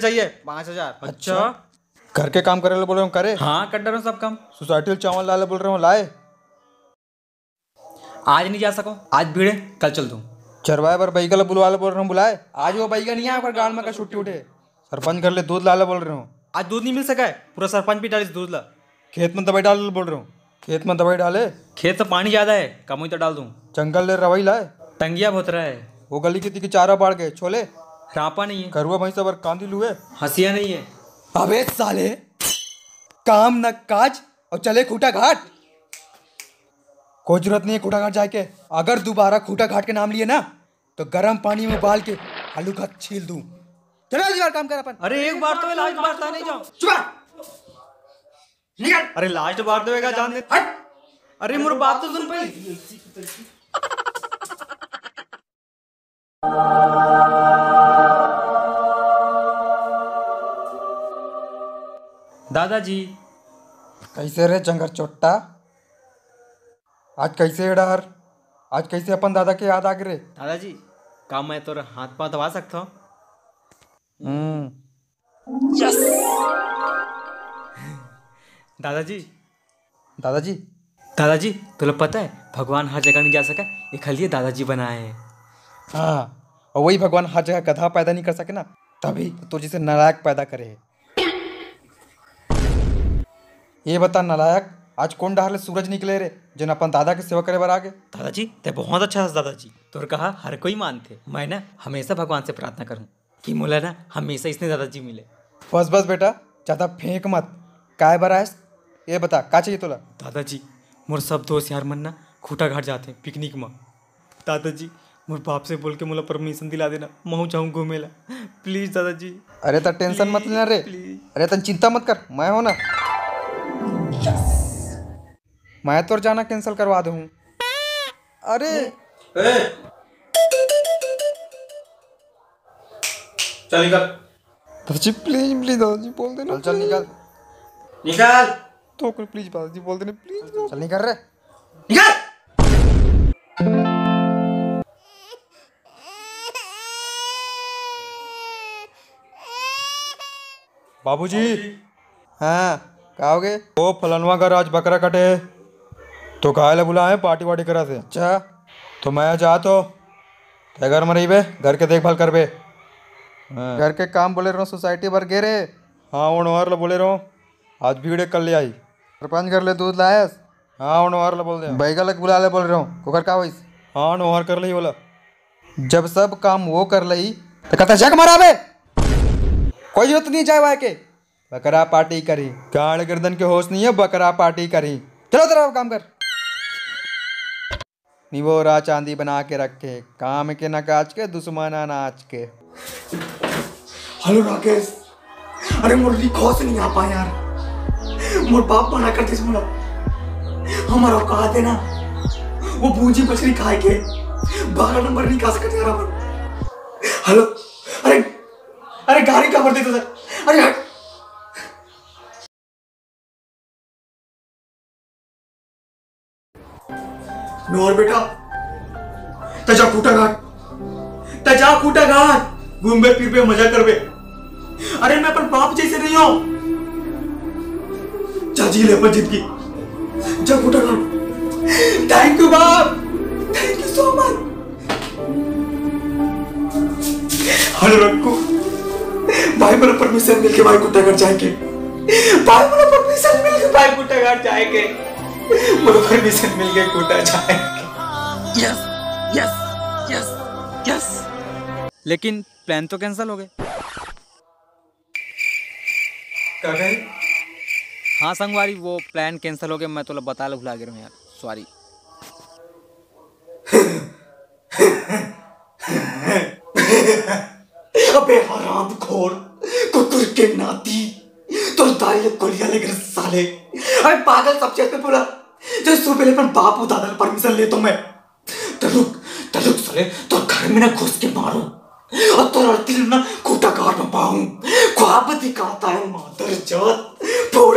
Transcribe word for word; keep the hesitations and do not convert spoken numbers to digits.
चाहिए, पाँच हजार। अच्छा। घर के काम करे ला बोल रहे हो, करे? हाँ, कर डारो सब काम। सोसाइटी ले चावल लाए ला बोल रहे हो, लाए? आज नहीं जा सको, आज भीड़ है, कल चल दूँ। चरवाए बर बइगा ला बुलवाए ला बोल रहे हो, बुलाए? आज वो बइगा नहीं आए, ओकर गांड में का छुट्टी उठे। सरपंच घर ले दूध लाए ला बोल रहे हो। आज दूध नहीं मिल सका है, पूरा सरपंच पी डालिस दूध ला। खेत में दवाई डाले ला बोल रहे हो, खेत में दवाई डाले। खेत तो पानी ज्यादा है, कमोई तो डाल दूँ। जंगल ले रवई लाए। टंगिया बहुत रहा है। वो गली के तीके चारा बाढ़ गए, छोले। रापा नहीं है। गरुआ भैंसा बर कांदी लुए। हंसिया नहीं है। अबे साले, काम न काज और चले खूंटा घाट। कोई जरूरत नहीं है खूंटा घाट जाए के। अगर दोबारा खूंटा घाट के नाम लिए ना, तो गर्म पानी में उबाल के आलू का छील दूं। चलो, अगली बार काम कर अपन। अरे, एक बार तो, लास्ट बार था, नहीं जाओ। चुप रह। निकल। अरे, लास्ट बार तो एका जान दे। हट। अरे, मोर बात तो सुन पहले। दादाजी। कैसे रे जंगर चोट्टा? आज कैसे डर, आज कैसे अपन दादा के याद आ गे रे? दादाजी, का मैं तोर हाथ पाँव दबा सकता हूँ? हम्म। यस। दादाजी। दादाजी। दादाजी, तोला पता है, भगवान हर जगह नहीं जा सका, एक लिए दादाजी बनाए हैं। हाँ, और वही भगवान हर जगह गधा पैदा नहीं कर सके ना, तभी तो तोर जैसे नालायक पैदा करे है। ये बता नालायक, आज कौन डहर ले सूरज निकले रे, जेन अपन दादा के सेवा करे बर आ गे? दादाजी, ते बहुत अच्छा हस दादाजी, तोर कहा हर कोई मानथे। मैं ना हमेशा भगवान से प्रार्थना करूँ कि मोला ना हमेशा इसने दादाजी मिले। बस बस बेटा, ज्यादा फेंक मत। काय बर आयस? ये बता, का चाहिए तोला? दादाजी, मोर सब दोस्त यार मन ना खूंटा घाट जाते पिकनिक में। दादाजी, मोर बाप से बोल के मोला परमिशन दिला देना, महूँ जाऊँ घूमे ला। प्लीज दादाजी। अरे त टेंशन मत लेना रे। प्लीज। अरे तन चिंता मत कर, मैं हो ना। मैं तोर जाना कैंसिल करवा दूँ। अरे। ए! चल निकल। दादाजी, प्लीज, प्लीज दादाजी, बोल देना, चल, चल, प्लीज। निकल। निकल। तो प्लीज दादाजी, बोल देना, प्लीज। चल निकल रे। निकल। बाबूजी। हाँ, का हो गे? ओ फलनवा घर आज बकरा कटे, तो गाय ला बुलाए, पार्टी वार्टी करा से। अच्छा। तो मैं जा तो, ते घर में रहिबे, घर के देखभाल करबे। हाँ। घर के काम बोले रहो, सोसाइटी बर गे रे। हाँ, ओनोहर ला बोले रहो, आज भीड़ कर ले आई। सरपंच घर ले दूध लायस? हाँ, ओनोहर ला बोल दे। बैगा लग बुला ले बोल रहे हो, ओकर का होइस? हाँ, ओनोहर कर ले बोला। जब सब काम वो कर लई, तो कहता जग मराबे। कोई जरूरत नहीं जाए वाए के। बकरा पार्टी करी। गाड़ गर्दन के होश नहीं है, बकरा पार्टी करी। चलो तेरा काम कर। निवोरा चांदी बना के रखे, काम के ना काज के, दुश्मन अनाज के। हेलो राकेश, अरे मोर लिखो से नहीं आ पाए यार, मोर बाप मना कर दिस मोला। हमारा औकात है ना वो बूंजी मछली खाए के, बारह नंबर नहीं खा सकते यार अपन। हेलो, अरे, अरे गाड़ी का भर देता सर, अरे हट। नोर बेटा, तै जा खूंटा गाड़, तै जा खूंटा गाड़, घूमबे फिरबे, मजा करबे। अरे, मैं अपन बाप जैसे नहीं हूँ। जा जी ले अपन जिंदगी, जा खूंटा गाड़। Thank you बाप, thank you so much। Hello Rakku, भाई, मोला परमिशन मिल गे भाई, खूंटा गाड़ जाए के। भाई, मोला परमिशन मिल गे भाई, खूंटा गाड़ जाए के। मोला परमिशन मिल गे खूंटा जाए के। Yes, yes, yes, yes. लेकिन प्लान तो कैंसिल हो गए। का कहे? हाँ संगवारी, वो प्लान कैंसिल हो गया, मैं तोला बताए ला भुला गे रहूँ यार, सॉरी। अबे हरामखोर, कुकुर के नाती, तोर दाई ले गोलियां ले गिर साले। अबे पागल, सब चीज पे बोला, जो सुबह ले अपन बाप और दादा ले परमिशन लेता हूँ मैं। त रुक, त रुक साले, तोर घर में ना घुस के मारूं और तोर अर्थी ना खूंटा गाड़ में पाऊं। ख्वाब दिखाता है मादरचोद, फोड़।